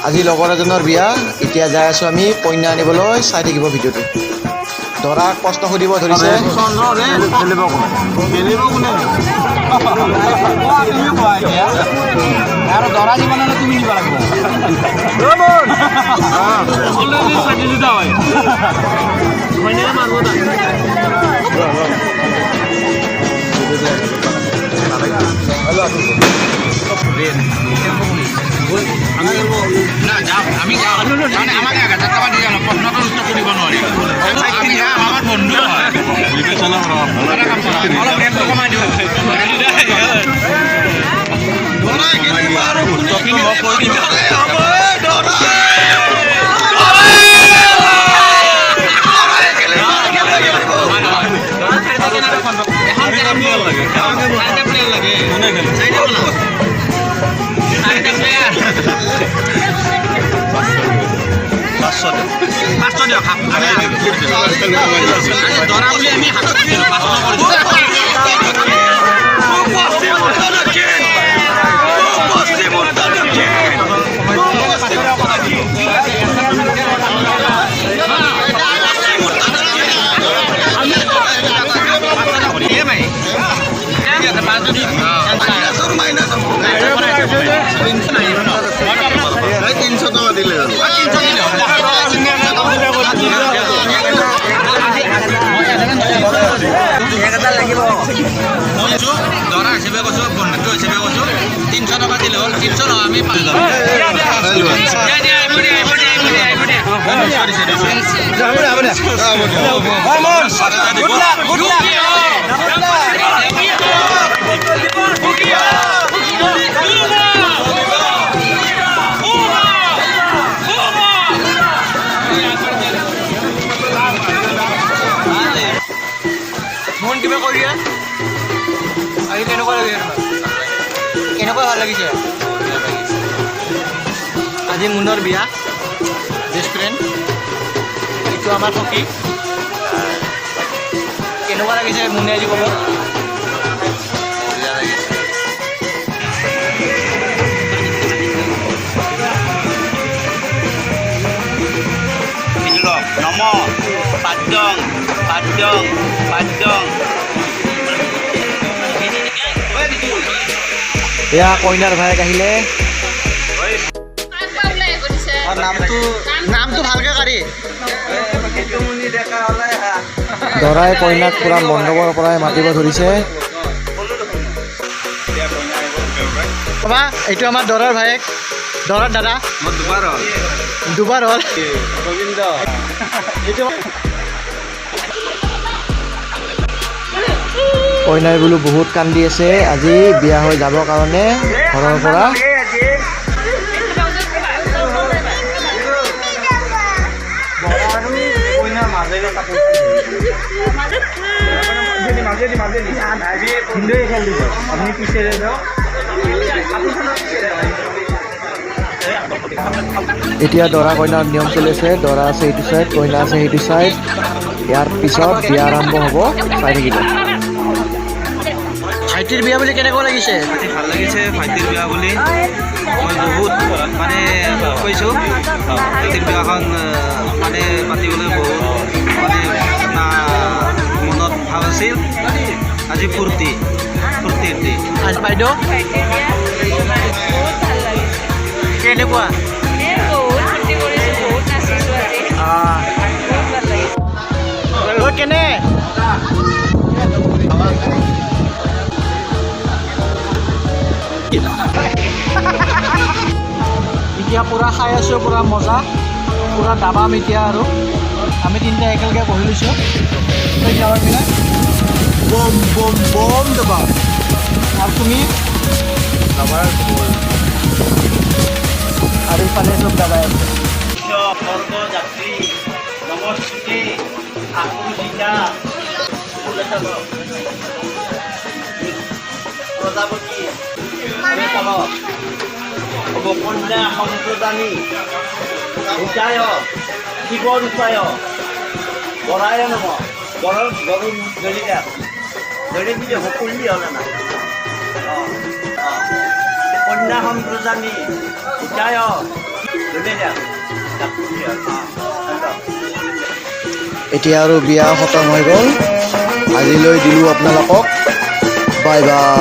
আজি লগৰ এজনৰ বিয়া। এতিয়া যাই আছোঁ আমি কইনা আনিবলৈ। চাই থাকিব ভিডিঅ'টো। দৰাক প্ৰশ্ন সুধিব ধৰিছে। খেলিব কোনে? খেলিব কোনে? তুমি কোৱা এতিয়া। আৰু দৰা দিব নহ'লে তুমি নিব লাগিব। অলৰেডি ষাঠি জোতা হয়, কইনাৰে মাৰিব তাক। আমি যাওঁ মানে আমাক 1000 টকা দি যাওঁ, প্ৰশ্নটোৰ উত্তৰ কৰিব নোৱাৰি। আমি যাম, আমাৰ বন্ধু হয়। অলপ ৰেটটো কমাই দিওঁ। মই কৈ দিম। 500 দিয়ক। দৰা বুলি আমি 700 দিলোঁ, 500 কৰিছোঁ। 300 টকা দিলে। দৰা হিচাপে কৈছোঁ, বন্ধুত্ব হিচাপে কৈছোঁ, 300 টকা দিলে হ'ল। 300 নহয়, আমি 500। মোহন, কিবা কৰি দিয়া। আজি কেনেকুৱা লাগিছে তোমাৰ? কেনেকুৱা ভাল লাগিছে? আজি মুনৰ বিয়া, বেষ্ট ফ্ৰেণ্ড। এইটো আমাৰ সখী। কেনেকুৱা লাগিছে মুনে আজি ক'ব? নম পাদ্যং পাদ্যং পাদ্যং। এয়া কইনাৰ ভায়েক আহিলে। নামটো ভালকে কাঢ়ি। দৰাই কইনাক পূৰা মণ্ডপৰ পৰাই মাতিব ধৰিছে। বাবা, এইটো আমাৰ দৰাৰ ভায়েক, দৰাৰ দাদা। দুবাৰ হ'ল। দুবাৰ হ'ল। গোবিন্দ। এইটো কইনাই বোলো বহুত কান্দি আছে আজি বিয়া হৈ যাবৰ কাৰণে ঘৰৰ পৰা। এতিয়া দৰা কইনাৰ নিয়ম চলি আছে। দৰা আছে এইটো চাইড, কইনা আছে সেইটো চাইড। ইয়াৰ পিছত বিয়া আৰম্ভ হ'ব, চাই থাকিব। ভাইটিৰ বিয়া বুলি কেনেকুৱা লাগিছে? ভাল লাগিছে। ভাইটিৰ বিয়া বুলি মই বহুত মানে সুখ পাইছোঁ। ভাইটিৰ বিয়াখন মানে পাতিবলৈ বহুত মানে এটা মনত ভাৱ আছিল। আজি ফূৰ্তি ফূৰ্তিৰ দিন। আজি বাইদেউ বহুত ভাল লাগিছে। কেনেকুৱা? বহুত ফূৰ্তি কৰিছোঁ, বহুত নাচিছোঁ আজি, বহুত ভাল লাগিছে। ঐ, কেনে? এতিয়া পূৰা খাই আছোঁ, পূৰা মজা, পূৰা দাবাম। এতিয়া আৰু আমি তিনিটা একেলগে বহি লৈছোঁ। বম বম বম দাবাম। আৰু তুমি আৰু ইফালে চব দাবাই আছে। যাত্ৰী নমস্তুতে আকুলসীতা প্ৰজাপতি কন্যা সম্প্ৰদানী উপায় শিৱৰ উপায় বৰায় নম। বৰৰ গৰু ধৰি দিয়ক, ধৰি দিলে সকলি হ'লে নাই। অঁ, কন্যা। বৃন্দাবন এতিয়া আৰু বিয়া খতম হৈ গ'ল। আজিলৈ দিলোঁ আপোনালোকক, বাই বাই।